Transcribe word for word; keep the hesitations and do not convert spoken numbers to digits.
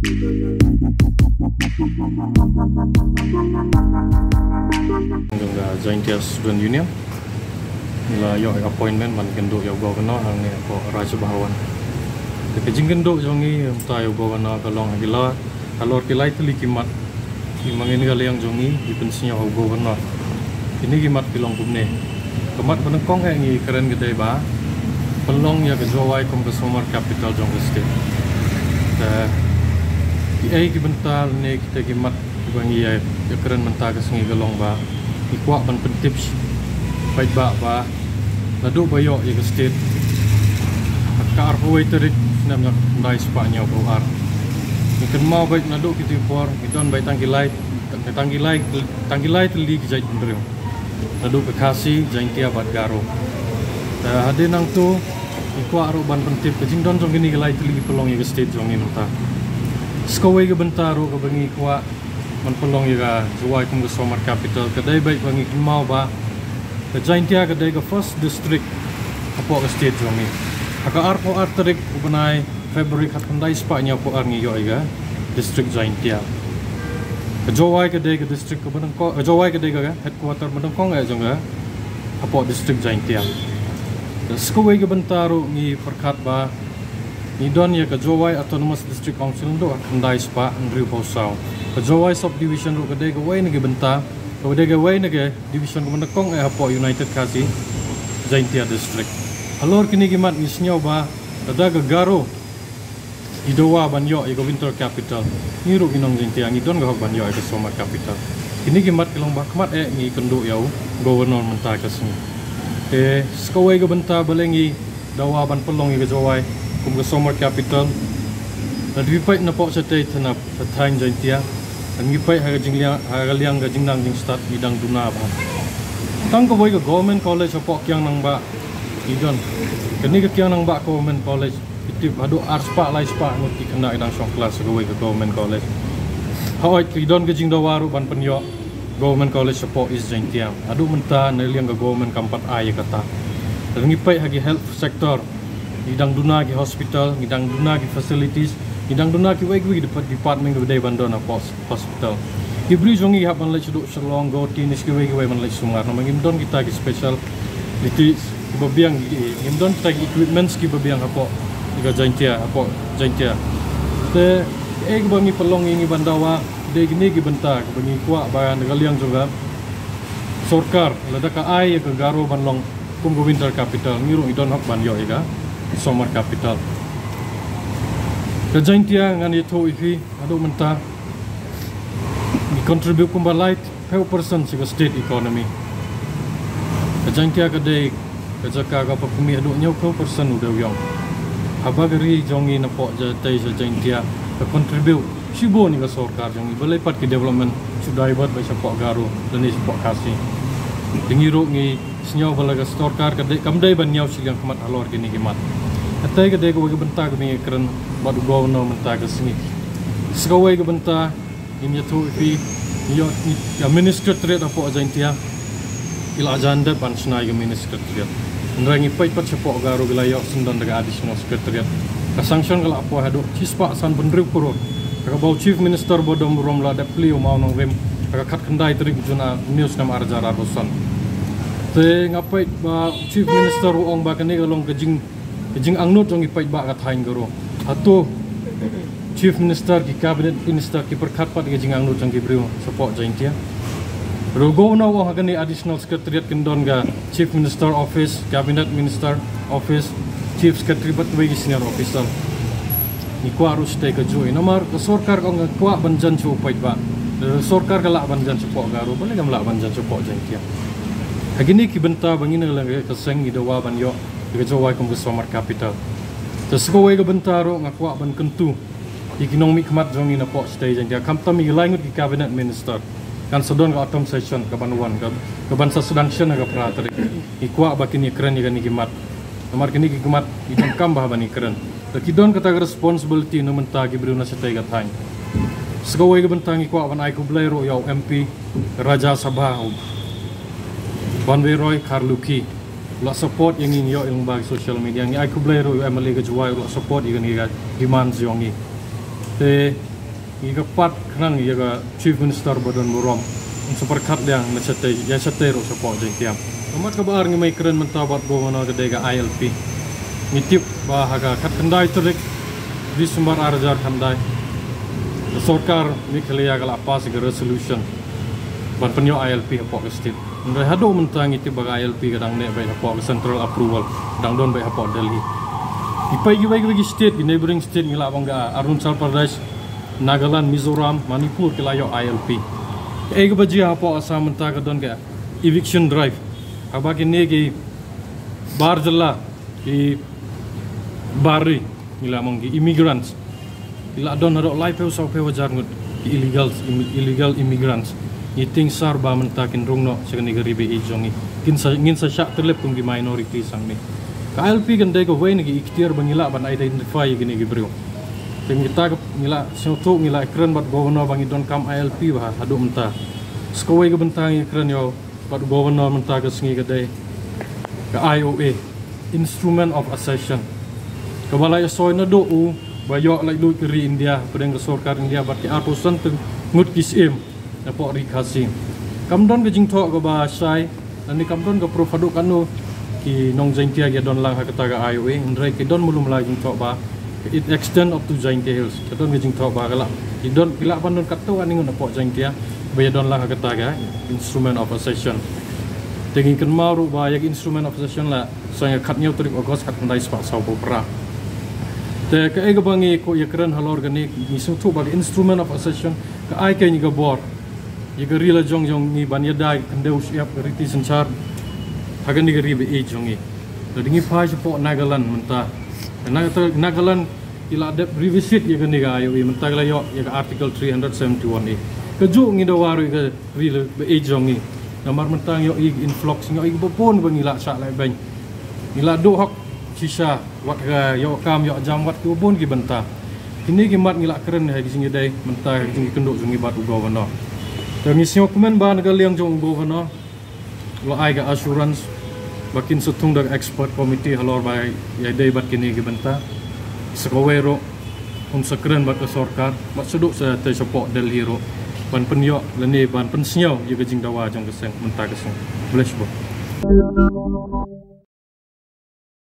Jong ka Jaintia Student Union la ïoh appointment ban kynduh ïa u governor hangne hapoh Raj Bhavan. Te ka jingkynduh jong ngi mynta ïa u governor ka long ha ki la halor ki lai tylli ki mat ki ma ngi na ka liang jong ngi ki pynsngew ha u governor. Kine ki mat ki long kumne. Ka mat ba nyngkong eh ngi kren ka dei ba pynlong ïa ka Jowai kum ka summer capital jong ka state. Te ki ei ki bynta ne kita ki mat kiba ngi ïa kren mynta ka sngi ka long ba ngi kwah ban pyntip paidbah ba naduh ba ïoh ïa ka state ha ka arphew wei tarik snem khyndai spah hynñiewphew ar. Ngi kynmaw beit naduh kito ki por ngi don beit tang ki lai, tang ki lai, tang ki lai tylli ki jaitbynriew. Naduh ka Khasi, Jaintia bad Garo. Te hadien nangto ngi kwah ruh ban pyntip ka jingdon jong kine ki lai tylli ki pynlong ïa ka state jong ngi mynta. Sa kawei ka bynta ruh kaba ngi kwah ban pynlong ïa ka Jowai kum ka summer capital ka dei beit ba ngi kynmaw ba ka Jaintia ka dei ka first district hapoh ka state jong ngi. Ha ka arphew ar tarik u bnai February khatkhyndai spah hynñiewphew ar ngi ïoh ïa ka district Jaintia. Ka Jowai ka dei ka district kaba nyngkong, ka Jowai ka dei ka headquarter ba nyngkong eh jong ka hapoh district Jaintia. Te sa kawei ka bynta ruh ngi pyrkhat ba ngi don ïa ka Jowai Autonomous District Council naduh ha khyndai spah hynriewphew saw. Ka Jowai Subdivision ruh ka dei kawei na ki bynta, ka dei kawei na ka division kaba nyngkong eh hapoh United Khasi Jaintia District. Halor kine ki mat ngi sngew ba lada ka Garo ki dawa ban ïoh ïa ka winter capital, ngi ruh ki nong Jaintia ngi don ka hok ban ïoh ïa ka summer capital. Kine ki mat ki long ba khmat eh ngi kynduh ïa u governor mynta ka sngi. Te sa kawei ka bynta balei ngi dawa ban pynlong ïa ka Jowai kum ka summer capital. Lada ngi peit napoh shatei thanap ka thaiñ Jaintia, lada ngi peit ha ka jingliang, ha ka liang ka jingnang jingstad ngi dang duna bha. Tang kawei ka government college hapoh Kiang Nangbah ngi don. Kane ka Kiang Nangbah Government College ki tip haduh ar spah lai spah ngut ki khynnah ki dang shong klas ha kawei ka government college. Hooid ki don ka jingdawa ruh ban pynïoh government college hapoh East Jaintia. Haduh mynta na liang ka government kam pat ai ïa kata. Lada ngi peit ha ki health sector ngi dang duna ki hospital, ngi dang duna ki facilities, ngi dang duna kiwei kiwei ki dep-, department kiba dei ban don hapoh hospital. Ki briew jong ngi hap ban leit shaduh Shillong, Guwahati ne shi kiwei kiwei ban leit sumar namar ngim don kita ki special, kita kiba biang, ngim don kita ki equipments kiba biang hapoh ïa ka Jaintia, hapoh Jaintia. Te ei kaba ngi pynlong ïa ngi ban dawa dei kine ki bynta kaba ngi kwah ba na ka liang jong ka sorkar lada ka ai ïa ka Garo ban long kum ka winter capital ngi ruh ngi don hok ban ïoh ïa ka summer capital. Ka Jaintia ngan ïathuh ïa phi haduh mynta ngi contribute kumba laiphew percent sha ka state economy. Ka Jaintia ka dei ka jaka kaba kmie haduh hynñiewphew percent u dewïong. Haba ka ri jong ngi napoh shatei sha Jaintia ka contribute shibun ïa ka sorkar jong ngi, balei pat ki development shu divert beit shapoh Garo lane shapoh Khasi. Te ngi ruh ngi sngew ba la ka sorkar ka dei, kam dei ban ñiew shiliang khmat halor kine ki mat. Katei ka dei kawei ka bynta kaba ngi kren bad u governor mynta ka sngi. Sa kawei ka bynta ngin ïathuh ïa phi, ïa, ïa mini secretariat hapoh Jaintia. Ki la jan dep ban shna ïa ka mini secretariat. Hynrei ngi peit pat shapoh Garo ki la ïoh syndon da ka additional secretariat. Ka sanction ka la poi haduh shispah sanphew hynriew klur. Kaba u Chief Minister ba don burom la dep plie u mawnongrim ha ka khatkhyndai tarik u June hynñiew snem ar hajar arphew san. Te nga peit ba u Chief Minister u ong ba kane ka long ka jing, ka jingangnud jong ki paidbah ka thaiñ Garo. Hato Chief Minister, ki Cabinet Minister ki pyrkhat pat ïa ka jingangnud jong ki briew shapoh Jaintia? Ruh u Governor u ong ha kane additional secretariat kin don ka Chief Minister Office, Cabinet Minister Office, Chief Secretary bad kiwei ki senior officer. Ngi kwah ruh shatei kajuh namar ka sorkar ka ong ka kwah ban jan sha u paidbah. Ka sorkar ka lah ban jan shapoh Garo, balei kam lah ban jan shapoh Jaintia? Ha kine ki bynta ba ngi na ka liang ka seng ngi dawa ban ïoh ïa ka Jowai kum ka summer capital. Te sa kawei ka bynta ruh nga kwah ban kyntu ïa ki nongmihkhmat jong ngi napoh shatei Jaintia, khamtam ïa ki lai ngut ki Cabinet Minister. Kan sa don ka autumn session kaban wan, ka, kaban sa sdang shen ha ka phra tarik. Ngi kwah ba kin ïakren ïa kine ki mat. Namar kine ki mat ki donkam bha ban ïakren. Te ki don kata ka responsibility na ka bynta ki briew na shatei ka thaiñ. Sa kawei ka bynta ngi kwah ban ai khublei ruh ïa u M P Rajya Sabha u Banbeiroy Kharlukhi. U la support ïa ngi, ngi ïoh lyngba ki social media. Ngi ai khublei ruh ïa u M L A ka Jowai u la support ïa kane ka demands jong ngi. Te Ngi ka pat khnang ïa ka Chief Minister ba don burom. Ngi sa pyrkhat liang na shatei, ïa shatei ruh shapoh Jaintia. Ka mat kaba ar ngi mei kren mynta bad Governor ka dei ka I L P. Ngi tip ba ha ka khatkhyndai tarik December ar hajar khyndai, ka sorkar Meghalaya ka la pass ïa ka resolution ban pynïoh I L P hapoh ka state. Hynrei haduh mynta ngi tip ba ka I L P ka dang neh beit hapoh ka central approval, dang don beit hapoh Delhi. Ki peit kiwei kiwei ki state, ki neighboring state ngi lah ban ong ka Arunachal Pradesh, Nagaland, Mizoram, Manipur ki la ïoh I L P. Kaei kaba jia hapoh Assam mynta ka don ka eviction drive. Haba kine ki bar jylla, ki bar ri, ngi lah ban ong ki immigrants, ki la don haduh laiphew sawphew hajar ngut ki illegal, im-, illegal immigrants. Ngi tieng sar ba mynta kin rung noh sha kane ka ri ba ïeit jong ngi. Kin sa, ngin sa shah tyllep kum ki minority hangne. Ka I L P kan dei kawei na ki ikhtiar ba ngi lah ban identify ïa kine ki briew. Te ngi ta ka, ngi la sngewthuh, ngi la kren bad Governor ba ngi donkam I L P bha haduh mynta. Sa kawei ka bynta ngi kren ïa u bad Governor mynta ka sngi ka dei ka I O A, Instrument of Accession, kaba la ïasoi naduh u ba ïoh laitluid ka ri India, pdeng ka sorkar India bad ki arphew san ngut ki syiem napoh ri Khasi. Kam don ka jingthoh kaba shai, lane kam don ka proof haduh katno ki nong Jaintia ki don lang ha kata ka I O A, hynrei ki don malu mala jingthoh ba it extend up to Jaintia Hills. Ka don ka jingthoh ba ka la, ki don, ki lah ban don katto katne ngut napoh Jaintia ba ïa don lang ha kata ka Instrument of Accession. Te ngi kynmaw ruh ba ïa ka Instrument of Accession la seng ha ka khathynñiew tarik August khatkhyndai spah sawphew phra. Te kaei kaba ngi kwah ïa kren halor kane, ngi sngewthuh ba ka Instrument of Accession ka ai ka ngi ka bor ïa ka ri la jong jong ngi ban ïada ïa ka khyndew shyiap ka riti synshar ha kane ka ri ba ïeit jong ngi. Lada ngi phai shapoh Nagaland mynta, Nag-, Nagaland ki la dep revisit ïa kane ka I O A, mynta ki la ïoh ïa ka Article three hundred seventy-one A. Kajuh ngi dawa ruh ïa ka ri la ba ïeit jong ngi. Namar mynta ngi ïohi influx, ngi ïohi ba bun ba ngi la shah lehbeiñ. Ngi la duh hok shisha, wat ka ïoh kam ïoh jam, wat kiba bun ki bynta. Kine ki mat ngi la kren ha ki jingïadei mynta ha ki jingïakynduh jong ngi bad u Governor. Te ngi sngewkmen ba na ka liang jong u Governor la ai ka assurance ba kin sa thung da ka expert committee halor ba ïadei bad kine ki bynta. Sa kawei ruh, un sa kren bad ka sorkar, bad shaduh sa te shapoh Delhi ruh, ban pynïoh lane ban pynsngew ïa ka jingdawa jong ka seng mynta ka seng. Bless bha.